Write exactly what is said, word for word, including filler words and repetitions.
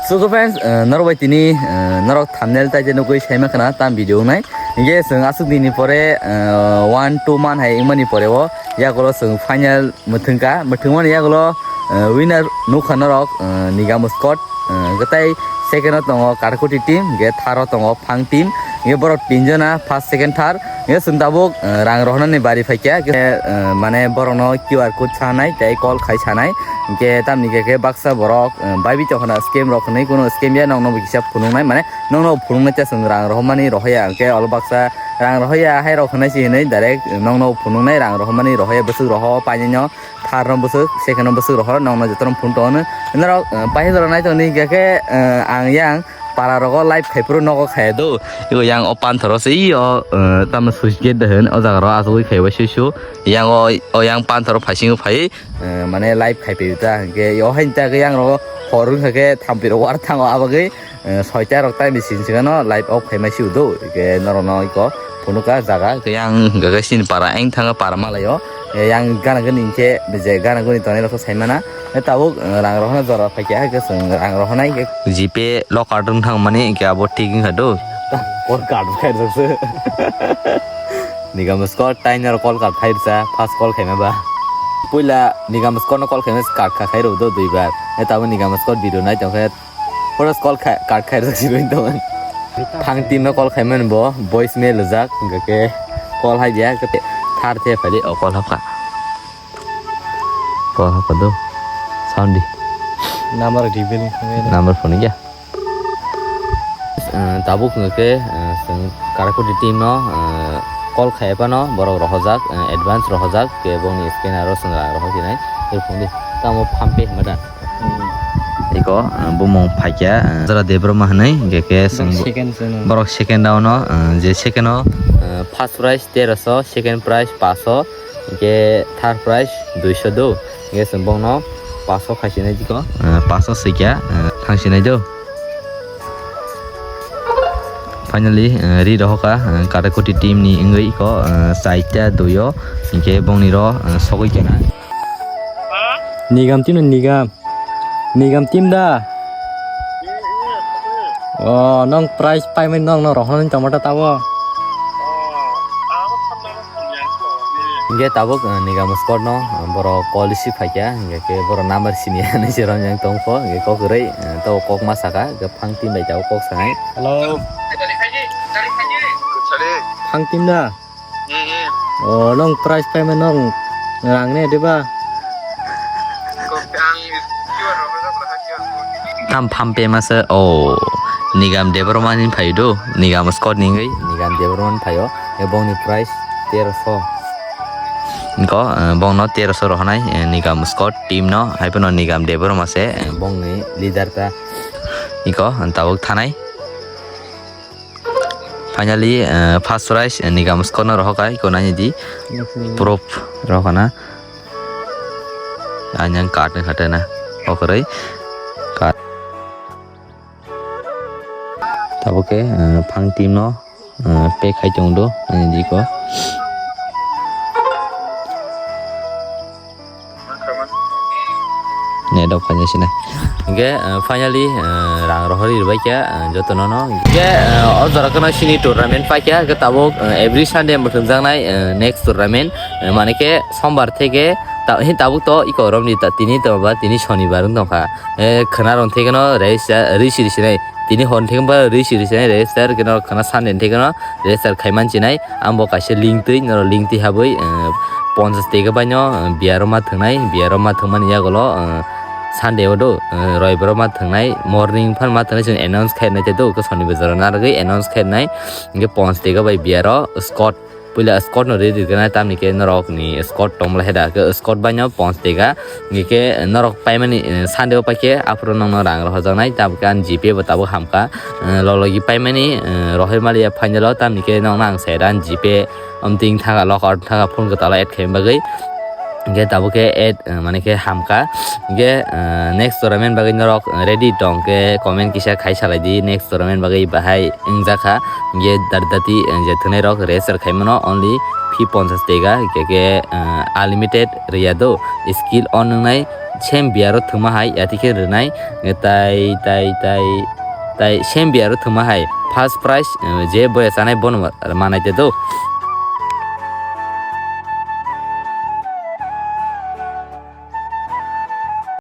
So friends, uh, norok bai tini, uh, norok thumbnail tai je nugwi saima khana tam video wngnai. Hingke chwng aswk dini pore, uh, one two man hai wngmani pore o yagulo chwng final mwthwngkha. Mwthwngmani yagulo, uh, winner nukha norok, uh, Nigam Squad, uh, hwnkhe tai second o tongo Karkoti team, hwnkhe third o tongo Phang team. Hwnkhe borok tinjona first, second, third. Hwnkhe chwng tabuk, uh, rang rohornani bari phaikha, hwnkhe, uh, mane borokno Q R code sanai tei call khai sanai. Hwnkhe tamni hwnkhe baksa borok, uh, baibi tongkhana scam rok hinwi, kuno scam ya, nokno bo kisa phunuknai, mane nokno phunuknai ta chwng rang rohormani rohoya, hwnkhe olo baksa rang rohoya hai rok hinwi si hinwi direct nokno phunuknai, rang rohormani rohoya, bwswk roho painino. Third no bwswk, second no bwswk rohor, nokno jotono phunuk tongo. Norok, uh, paisa jora naitongni hwnkhe, uh, ang yang para rogo live khai phuru nogo khaya do. Ego yang o panthoro se iyo, uh, tamo switch gate de hin, o jaga ro asugwi khai bai suisu. Yang o, o yang panthoro phaisingo phai, uh, mane live khai phai ta hwnkhe, o hain ta yang rogo hor wngkha khe thampiro war thango abagwi. Eh, soita rok tai bisi hinwi chwngno live off khaimai si udo, hwnkhe norokno iko phunukha jaga, hwnkhe yang hwnkhe sini para eng thangkha para malaio, eh, yang gana gani hinkhe je gana guni tongnai rokno saimana, eh, tabuk, eh, rang rohorna jora phaikha, hwnkhe chwng rang rohornai hwnkhe. GPay lo card wng thangmani hwnkhe abo thik wngkha do. Call card khai rwkse. Nigam Squad tai norok call card khai rwsa, first call khaima ba. Puila Nigam Squad no call khaima card kha khai rwdo duibar. Eh, tabuk Nigam Squad video nai tongkhe. Pura call khai, card khai rwk sirwi tong. Phang team no call khai mani bo, voice mail rijak, hwnkhe khe call hai dia, khe thar the phali, o call hapkha. Call hapkha do. Sound di. Number reveal khai. Number phone ya. Eh, tabuk hwnkhe, eh, chwng Karakuti team no, eh, call khai phano borok rohorjak, eh, advance rohorjak, khe bongni scanner o chwng rang rohor sinai. Tei phone di. Tamo PhonePe hwnba da? Iko, ah, bumung phaikya, ah, Jara Debbarma hwnwi, hwnkhe khe borok chwng bo-, second se no. Borok second round o, ah, je second o, ah, first prize teroso, second prize paso, hwnkhe third prize duiso do, hwnkhe chwng bongno paso khaisinai diko, ah, paso swikya, ah, thangsinai do. Finally, ah, ri rohoka, ah, Karakuti team ni wngwi iko, ah, chaita duio, hwnkhe bongni ro, ah, sogwi kena. Nigam team no Nigam. Nigam team da? Oh, nong prize paimani nong no rohornani tongma ta tabo? Hingke tabuk, eh, Nigam Squad no, eh, borok call receive phaikha, hingke khe borok number siniya hinwi se romjak tongkho, hingke kok kwrwi, eh, tabo kok ma saka, hingke Phang team bai tabuk kok sanai. Hello. Phang team da? Hmm, hmm. Oh, nong prize paima nong rang ne, diba? Kok ang Q R rohorjak laha, Q R code. Tam PhonePe masa, oh, Nigam Debbarma ni phai do, Nigam Squad ni wngwi. Nigam Debbarma ni phaio, e bongni prize teroso. Ko, eh, bongno teroso rohonai, eh, Nigam Squad team no, hai phano Nigam Debbarma se, eh, bongni leader ta. Iko, tabuk thanai. Finally, eh, first prize, eh, Nigam Squad no rohorkha, iko naini di. Proof rohorkha na. Anyang card ni khatena. Okoroi. Card. Tabuk khe, eh, Phang team no, eh, pay khai tong do, naini di iko. Net rok paina sina. Hingke, eh, finally, eh, rang rohorwi rwbaikha, eh, jotono no. Hingke, eh, o jora kheno sini tournament paikha, hingke tabuk, eh, every Sunday mwthangjaknai, eh, next tournament, eh, mane khe sombar theke ta-, hin tabuk to iko romni ta-, tini to ba tini sonibar wng tongkha. Eh, khwna rong theke no register, risi risi nai. Tini hor theke ba risi risi nai register, khe no khwna Sunday theke no register khai man chinai. Ang bo kaisa link twi, norok link twi habwi, eh, ponchas teka bai no, eh, beer rok ma thwngnai, beer rok ma thwngmani yagulo, eh, Sunday o do, eh, Roibar o ma thwngnai, morning phan ma thwngnai, chwng announce khainai te do, khe sonibar jora narwgwi announce khainai, hingke ponchas teka bai beer o Scott, puila Scott no ready rwkha nai, tamni khe norok ni Scott tong bwlai hai da, khe Scott bai no ponchas teka, hingke norok paimani, eh, Sunday o paikhe aphuru nokno rang rohorjaknai, tabuk khe ang GPay bo tabuk hamkha, eh, log logi paimani, eh, rohormaliya final o, tamni khe nokno ang sai da ang GPay. Amtwing thaka lock out thaka phone kwtalo add khaina bagwi. Hingke tabuk khe add, eh, mane khe hamkha. Hingke, eh, next tournament bagwi norok, eh, ready tong khe comment kisa khai salai di. Next tournament bagwi bahai wngjakha. Hingke dati dati, eh, je thwnai rok register khai mano only fee ponchas teka. Hingke khe, eh, unlimited rwya do. Skill on wngnai same beer o thwngma hai yati khe rwnai, tai tai tai tai same beer o thwngma hai first prize, eh, je boya chanai bono manai te do.